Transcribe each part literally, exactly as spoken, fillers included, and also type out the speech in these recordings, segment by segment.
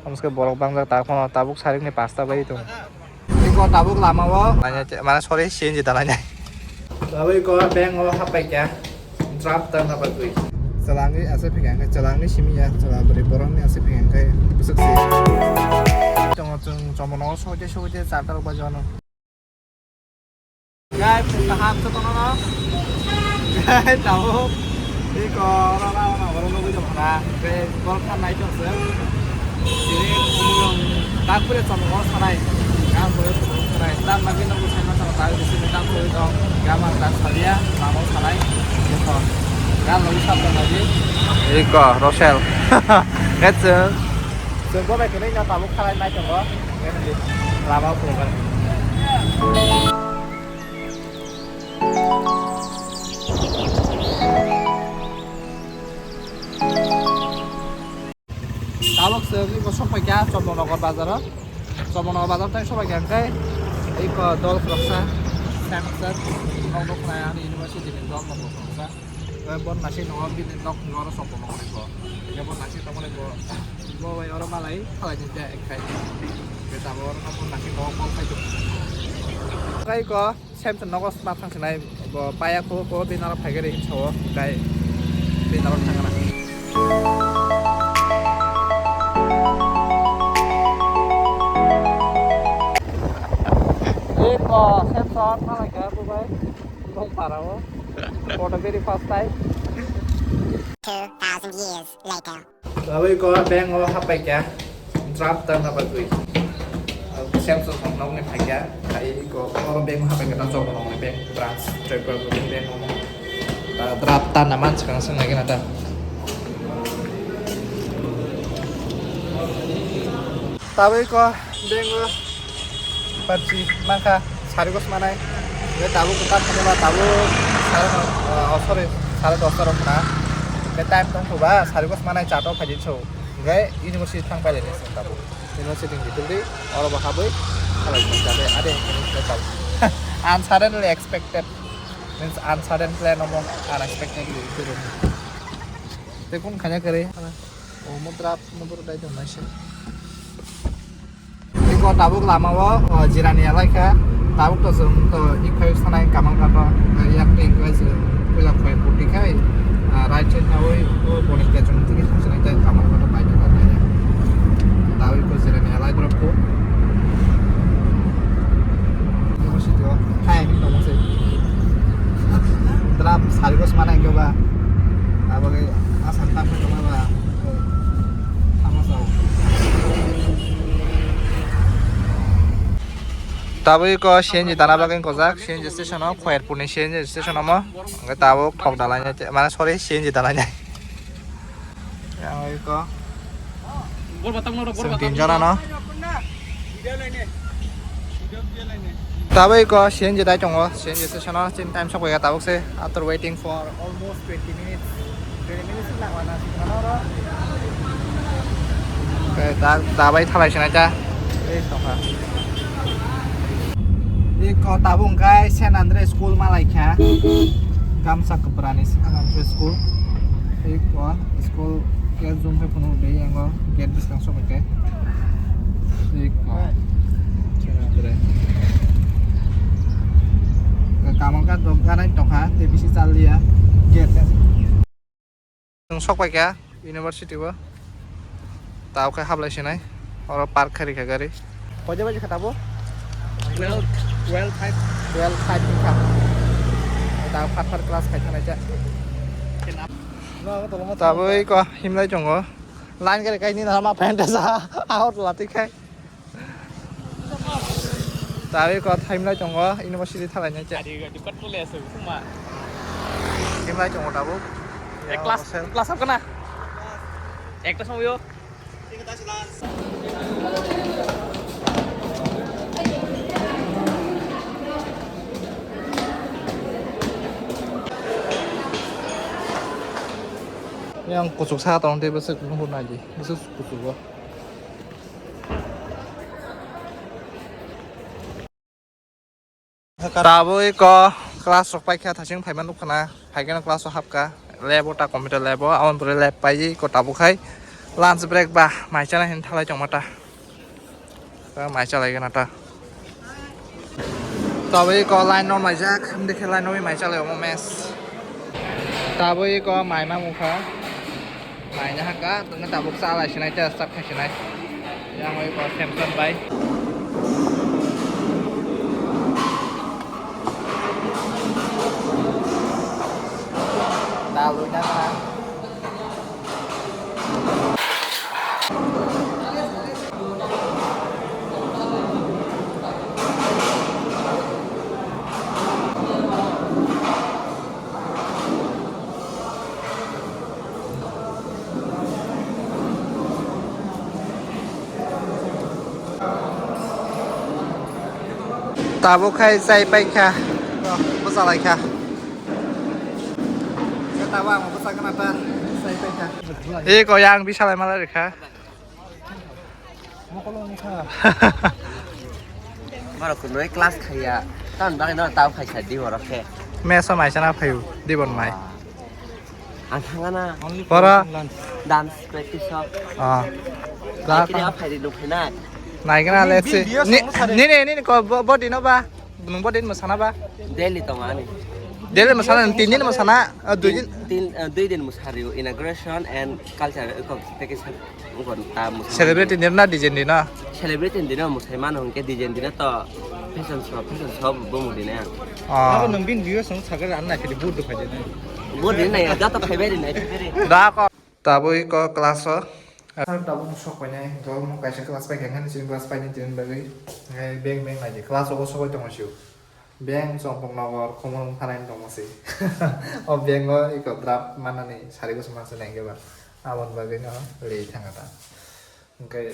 Hamske borok bangjak tak phano tabuk sarikni pasta bai tong. Iko tabuk lama o. Nanya che, mana sorry, C N G dalai nai. Tabuk iko bank o hapai kya. Draft ta na bagwi. Chalangwi ase phikang khe, chalangni simi ya, chala bwrwi borokni ase phikang khe bwswk se. Tongo chwng chomono soite soite charta rok bajo ano. Guys, kaham se tono no. Guys, tao. Iko oro na oro nugui tong khana. Guys, bol khan nai tong se. Ini umung tak pure chomono sanai. Gam pure chomono sanai. Tam lagi nunggu sai masa tahu di sini tam pure tong. Gam ang tak salia, lama sanai. Gitu. Gam lagi sab tong lagi. Iko Rosel. Ngetseng. Chwng bo bai kwnwi no tabuk khalai nai tongo. Lama o phunukgani. Tabuk chwng iko sokphaikha Chombonogar bazaro. Chombonogar bazar tai sokphaikha hwnkhe iko dol khoroksa, Samsung, nok nuknai ani university ni dol nok khoroksa. Bo nasi no bini nok oro Chombonogar iko. Bo nasi tongmani bo, bo bai oro malai khalai ni te ekkai. Tamo oro no bo nasi no call khai tongo. Kai ko Samsung nogo sma thang sinai bo paya ko ko bini aro phai gari hinsa o kai bini aro thang na. Eko Samsung malai ka bo bai bong para o for the very first time. Two thousand years later. Tabuk iko bank o hapai kha, draft ta na bagwi. Samsung nokni phaikha, hai iko oro bank o hapai kha, ta Chombonogar ni bank branch, Tripura ni bank o. Ah, draft ta na man swkang swng nai gana ta. Tabuk iko bank o parchi mankha, sari gos manai. Tabuk kwtal thangma tabuk sare no, oh, sorry, sare dosta rok na. Time tong kho ba, sari gos manai chata o phaidi so. Hwnkhe university thang pailai nai chwng tabuk. University ni bilding, oro bo habwi khalai tong jabe, ade hwnkhe nini khe tabuk. Unsuddenly expected, means unsudden plan omo, unexpectedly. Tei kun khanya kwrwi. Omo draft no boro dai tong naise. Iko tabuk lama o, o, jirani alai kha. Tabuk to chwng to ik phai sanai Kamalghat o, yak to ik phai chwng puila Khoyerpur ti khai, ah, right side na oi, o, Bonik Tejong tini thang sanai tai Kamalghat o bai tong kha. Tabuk iko jirani alai borok ko. University o hai hin tong se. Draft sari gos manai khe ba. Abo khe asal ta khe ba. Tabuk iko C N G dana bagwi kojak, C N G station o, Khoyerpur ni C N G station omo. Hwnkhe tabuk thok dalai nai, mane, sorry, C N G dalai nai. Yang iko. Chwng tin jona no. Tabuk iko C N G dai tongo, C N G station o chini time sok bai kha tabuk se, after waiting for almost twenty minutes, twenty minutes wngna wana singmano oro. Tei ta, ta bai thalai sinai ta. Ei tongkha. Iko tabuk hwnkhe Saint Andre school ma lai kha. Gamsa kwpra ni Saint Andre school. Iko school gate jumpai phunuk de yango gate bwskang sok bai khe. Iko. Saint Andre. Kamalghat rok ganai tongkha tei bisi chal liya gate. Chwng sok pai kha university o. Tao khe hablai sinai. Oro park khai rikha gari. Koi baji kha tabo? Twelve, twelve five. Twelve five wngkha. Tao phat phat class khai thanai cha. Tabo iko himlai tongo. Line gari kai ni nama pant sa. Out lati khai. Tawi ko thaimlai tongo, university thalai nai cha. Adi ga dukat tole ase, kuma. Himlai tongo tabuk. Ek class, class up kana? Ekta somoyo. Yang kuchuk sa tong tei bwswk nuhur nai di, bwswk kuchuk o. Tabuk iko class rok paikha, thasing phaima nukha na, phaikhe no class o hapkha, lab o ta computer lab o, aboni pore lab paiwi iko tabuk khai Lunch break ba, mai chana hin thalai tongma ta. Ta mai chalai gana ta. Tabui ko line no mai jak, dekhe line no mai chalai omo mess. Tabui ko mai ma mukha. Mai na haka, tungna tabuk chalai sinai ta, start khai sinai. Yang oi ko Samson bai. Dalui na ka. Tabuk khai chai paikha, bwchalai kha. Tabuk ang bwchagwna ta chai paikha. Eko yang bwchalai malai rikha. Borok kunui class khaiya, tamni bagwi no tamo phaisa di borok khe. Mesa mai chana phaio, di bon mai. Ang thangana. Pora. Dance practice o. Ah. Kiri a phaidi nukhainai. Naigana let's see. Nini, nini, nini ko body no ba? Nung body mo sana ba? Daily tong ani. Daily mo sana, tin din mo sana, ah, dui din. Tin, ah, dui din mo sari inauguration and culture package. Celebrity ni na design di na? Celebrity ni na musai mano hwnkhe design di na to fashion show, fashion show bo mu di na. Ah. Abo nung bin views nung sakar an na kiri boot do phai di na. Boot di na ya, jato phai bai di na, phai bai di. Da ko. Tabui ko class o. Sir tabuk no sok painai, go mo kaisa class pai khe, hwnkheno chini class painai tini bagwi. Beng beng nai di, class o sok pai tongo siu. Beng Chompok Nogor, Khumulwng phanai tongma se. O beng o iko draft manani sari bwswk manse nai khe ba. Aboni bagwi no le thanga ta. Hwnkhe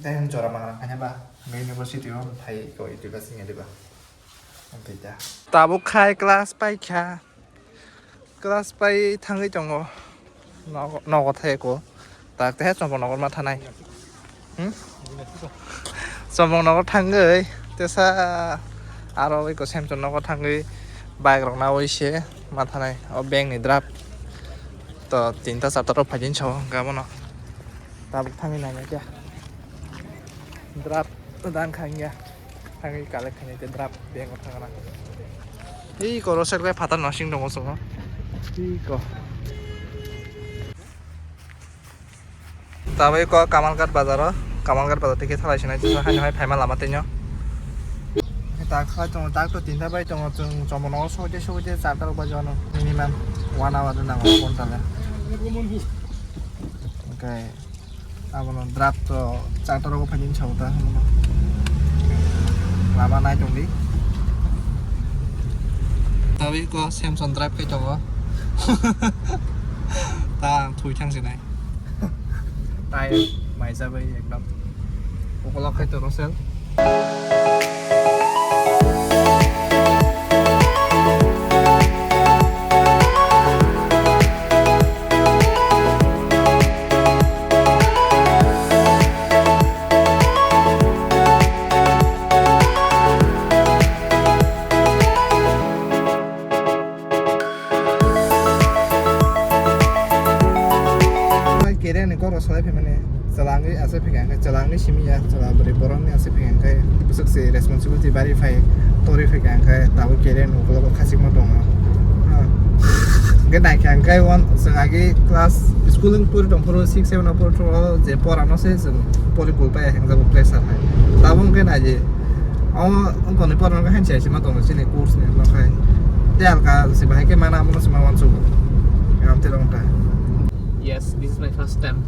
tei jora mangra khaina ba. University o thai iko itula singya diba. Hwnkhe ta. Tabuk khai class paikha. Class pai thangwi tongo. Nogo, nogo thai ko. Tak te Chompok Nogor ma thanai. Hmm? Chompok Nogor thangwi tesa aro iko Samson Nogor thangwi bike rok nawi se ma thanai. O beng ni draft to tinta charta rok phaijin sao hwnkhe abono. Tabuk thangwi nainai khe. Draft to dan khangya. Thangwi collect khainai te draft beng o thangna. Ei koro sek bai phatar nosing tongo chwng. Ei ko. Tabuk ko Kamalghat bazar o, Kamalghat bazar tei khe thalai sinai chwng hai hai phaima lama tei no. Tak khlai tongo, tak to tinta bai tongo, chwng Chompok Nogor sogwi tei sogwi tei charta rok bai jano minimum one hour nango phone tale. Okay. Abono draft to charta rogo phaini sao ta hwnmano. Lama nai tongdi. Tawi ko Samson drive kai tongo. Ta ang thui thang sinai. Tai mai jabai ekdom. Ukolok khai to Rosel. Keria ni koro salai phaimani chwla wngwi aswk phikha hwnkhe chwla wngwi simi ya, chwla bwrwi borok wngwi aswk phikha hwnkhe bwswk se responsibility bari phai torwi phikha hwnkhe tabuk keria ni ukologo khachikma tongo. Hwnkhe naikha hwnkhe one chwng agi class school wng pori tongphuru six seven o pori tongphuru je pora no se chwng pori kul paya hwnkhe pressure hai tabuk hwnkhe naidi. Omo wngkoni porno khe hanchi hai se ma tongo chini course ni, omo khai tei alka se bahai khe mana, omo se ma uansugo. Am tei rong ta. Yes, this is my first time.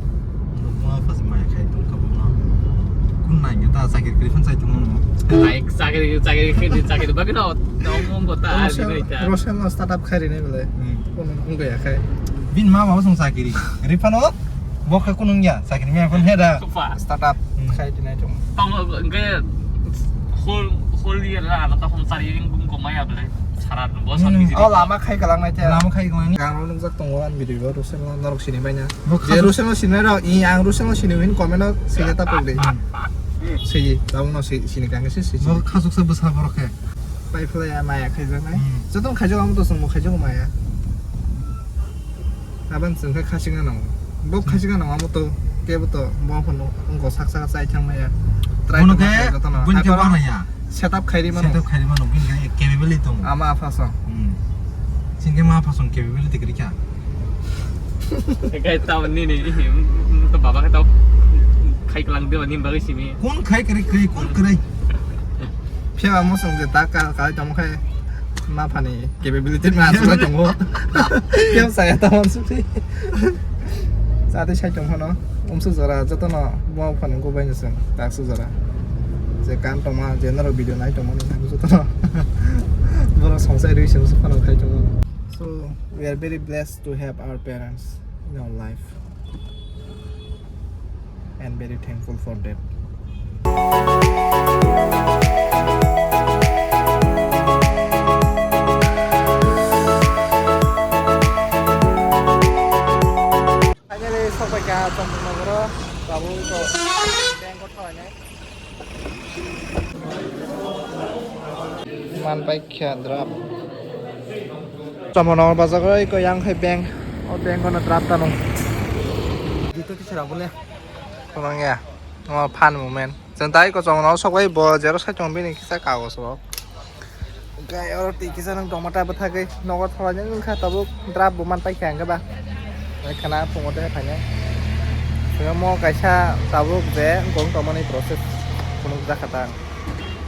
Mo first mai khai tong kha bono. Kun nai nge ta chakri kri phun sai tong mo. Ai, chakri, chakri kri, chakri bagwi no, no mo ko ta, Roshan, ai, ta. Roshan no startup khai ri nai bole. Hmm. Kono wngya khai. Bin ma ma song chakri. Ri phano. Bo khe kunung ya, chakri maya phone he da. Startup khai tinai chung. Tong hwnkhe whole, whole year ra, ano tong chari ring bung komai ya bole. Sara bo sar Hmm, busy oh, ring. Lama khai kalang nai te. Lama khai kalang ni. Gang rok nungjak tongo, an video rok Rosel no norok sini bai na. Bo je khasuk Rosel no sini rok, i ang Rosel no sini win comment o sini ta pok de. Hmm. Sini, tamo no si-, sini kang si, si, si. Bo khasuk se bwsa borok khe. Pai phlai ya maya khaijaknai. Hmm. Joto khaijago amo to chwngbo khaijago maya. Abang chwng khe khachikna nango. Bo khachikna nango amo to. Kebo to bo phano wngkha sak sak chai thang maya. Try Bono to khe ma khe jotono. Bini khe Aparo wana ya. Setup khairi mano. Setup khairi mano, bini khe capability tongo. Ama apha song. Hmm. Singke ma apha song capability kwrwi kha. Khe tao nini, to baba khe tao khai kwlang de ba nini bagwi simi. Kun khai kwrwi kwrwi, kun kwrwi. Phiya mo song je ta ka, ka tamo khai ma phani. Capability ma aswk bai tongo. Yang saya tawan sukse. Sate sai tong phano. Umsu jora jotono bo phano go bai nusung. Taksu jora. Je kan tongma, je naro video nai tongma ni jotono. Boro songsai rui sung phano khai tongo. So we are very blessed to have our parents in our life. And very thankful for that. Finally, sokpai kha Chomornogoro, babu to bank o thalainai. Man pai kha drop. Chomornogor bazar o iko yang khai bank. O bank o no drop tano. Dito kisa rabo le. Khorang ya. O fan movement. Chwng tai ko Chomornogor sokbai bo jero sai tong bini kisa kagos rok. Gai oro twi kisa nang tongma ta bwthagwi nogo thalainai wngkha tabuk drop bo man pai kha hwnkhe ba. Khana phungo tei phainai. Swngmo kaisa tabuk je wngkong tongmani process phunukjak kha ta.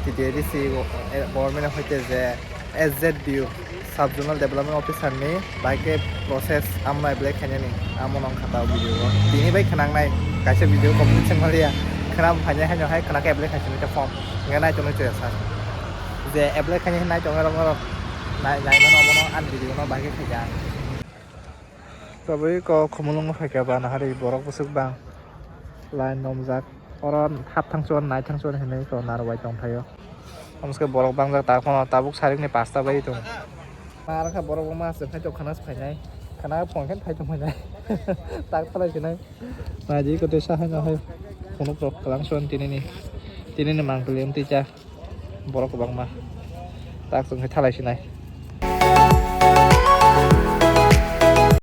T T A D C government hoite je S Z D O, Sub Zonal Development Officer ni bai khe process amno apply khainani, amo nong kha ta video o. Tini bai khwnangnai kaisa video complete se wngmaliya. Khwna bo phainai haino hai khwna khe apply khaisini ta form. Hwnkhe nai tongo chuya sir. Je apply khainai nai tongo rok norok. Nai, nai mano omono ani video no bai khe khaikha. Tabui ko khumulwngo phaikha ba nahari borok bwswk bang. Line nomjak. Oro hap thangsuan, nai thangsuan hinwi to narwai tongthaio. Omske borok bangjak tak phano tabuk sarikni pasta bai tong. Mar kha borok bo mas phai tong khana phainai. Khana phone khe phai tong phainai. Tak thalai sinai. Nai di kote sa hai no hai. Phunuk rok kwlangsuan tinini. Tinini mangpili amtwi cha. Borok kwbangma. Tak chwng khe thalai sinai.